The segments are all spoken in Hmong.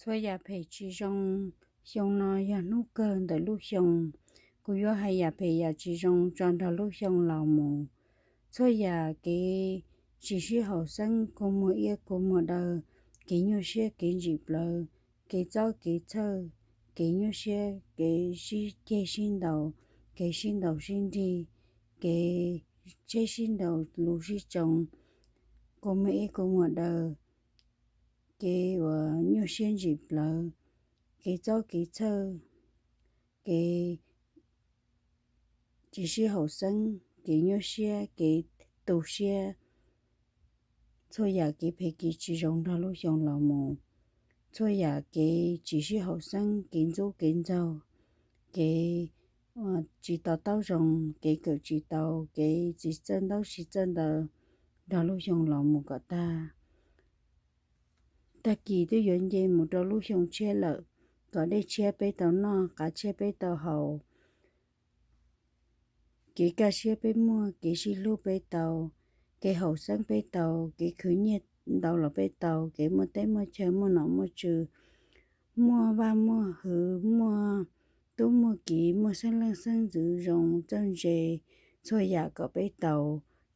Txhua yam phem tsis zoo, xyoo no yog hnub kawg ntawm lub xyoo. Kuv yuav hais yam phem yam tsis zoo tso nrog lub xyoo los mus. Txhua yam kev tsis sib haum xeeb, kua muag iab kua muag daw, kev nyuaj siab kev ntsim plawv, kev txob kev txhawj, kev nyuaj siab kev sib ceg sib ntaus, kev sib ntaus sib nrig, kev tsheb sib ntaus lus sib tsoo, kua muag iab kua muag daw, kev uas nyuaj siab ntsim plawv, kev txob kev txhawj, kev tsis sib haum xeeb, kev nyuaj siab kev tu siab. Txhua yam kev phem kev tsis zoo nrog lub xyoo los mus. Txhua yam kev tsis sib haum xeeb, kev ntxub kev ntxaug, kev tsis to taub zoo, kev kawm tsis tau, kev tsis txawj ntaub tsis txawj ntawv nrog lub xyoo los mus kom tag. Tag kis twb yuav nce mus rau lub xyoo tshiab lawm, kom dej tshiab peb tau noj, qav tshiab peb tau haus, kev kaj siab peb muaj, kev sib hlub peb tau, kev haum xeeb peb tau, kev khwv nyiaj ntau los peb tau, kev muaj teb muaj chaw muaj nom muaj tswv, muaj vaj muaj hwv, muaj tub muaj kiv, muaj xeeb leej xeeb ntxwv zoo txawj ntse. Txhua yam kom peb tau,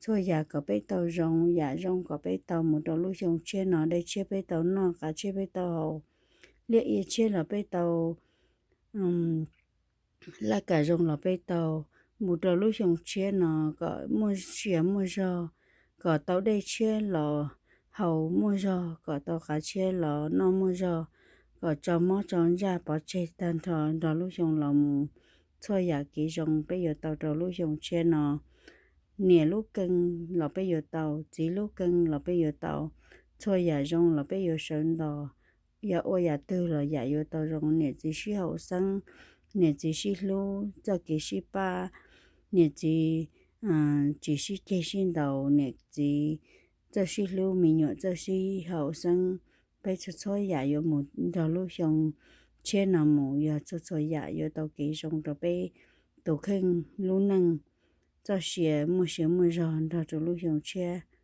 txhua yam kom peb tau zoo, yam zoo kom peb tau mus rau lub xyoo tshiab no, dej tshiab peb tau noj, qav tshiab peb tau haus, liaj ia tshiab los peb tau, laj kam zoo los peb tau, mus rau lub xyoo tshiab no kom muaj sia muaj zog, kom tau dej tshiab los haus muaj zog, kom tau qav tshiab los noj muaj zog, kom tso mob tso ntsaj pov tseg tag nrho nrog lub xyoo los mus. Txhua yam kev zoo peb yuav tau rau lub xyoo tshiab no. Niam lub kee los peb yuav tau, txiv lub kee los peb yuav tau, txhua yam zoo los peb yuav sawv ntos. Yog ua yam twg los yam yuav tau zoo, niam txiv sib haum xeeb, niam txiv sib hlub, txoj kev sib pab, niam txiv tsis sib ceg sib ntaus, niam txiv txawj sib hlub, me nyuam txawj sib haum xeeb. Peb txhua txhua yam yuav mus nrog lub xyoo tshiab no mus, yog txhua txhua yam yuav tau kev zoo rau peb tus kheej lub neej, txoj sia muaj sia muaj zog nrog rau lub xyoo tshiab.